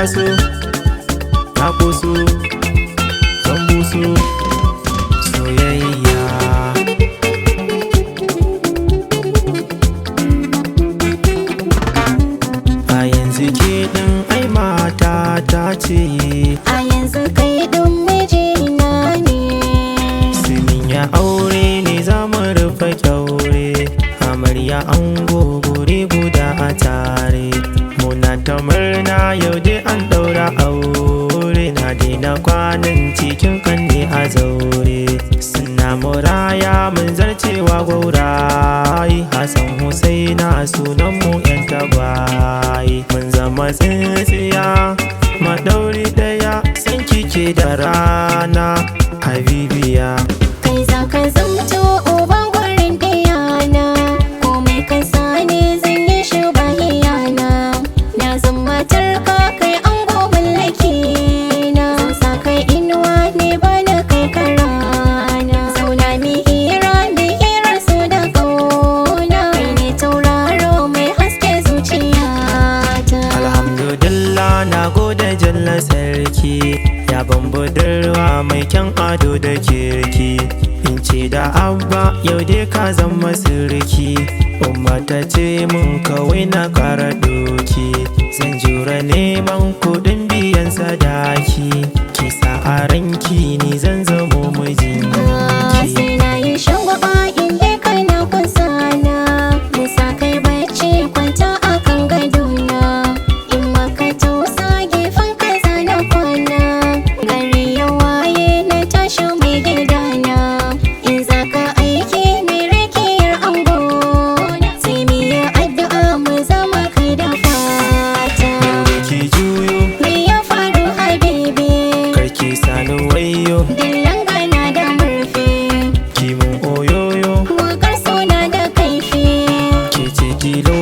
taso, na kuso, zan buso soyayya. A yanzu ke ɗin ai mata ta ce, A yanzu kai ɗin mijina ne. Sinin ya aure ne za mu rufe kyaure. Amarya ango guri guda a tare. Muna ta murna yau dai an ɗaura aure. Na daina kwanan cikin kanne a zaure. Suna muraya mun zarcewa gwauraye. Hassan Husaina sunan mu 'yan tagwaye. Mun zama tsintsiya maɗauri ɗaya, san kike da rana habibiya. Kai za ka zamto uban gurin ɗiyana, komai ka sani zan yi shi ba hiyana. Na zan matar ka kai ango mallaki na. Zan sa kai inuwa ne ba na kai karana. Zauna mi hira mi hirar su da ƙauna. Kai ne tauraro mai haske zuciyata. Alhamdulillah, na gode jalla sarki. Ya ban budurwa mai kyan ado da kirki. In ce da abba yau dai ka zama sirki. Umma ta ce mun kawai na kara doki. Zan jura neman kuɗin biyan sadaki. Kisa a ranki ni zan zamo mijinki. Sai na yi shagwaba in dai kana kusa na. Nisa kai bacci kwanta a kan gadona. In maka tausa gefen ka zana kwana. Gari ya waye na tashi mai gidana. In za ka aiki mai rakiyar ango. Sai mu yi addu'a mu zama kai da fata. Ki juyo, Me ya faru habibi? karki sani wayo. Dillan gana da murfi. Ki mun oyoyo, Wakar suna da kaifi. ke ce tilo.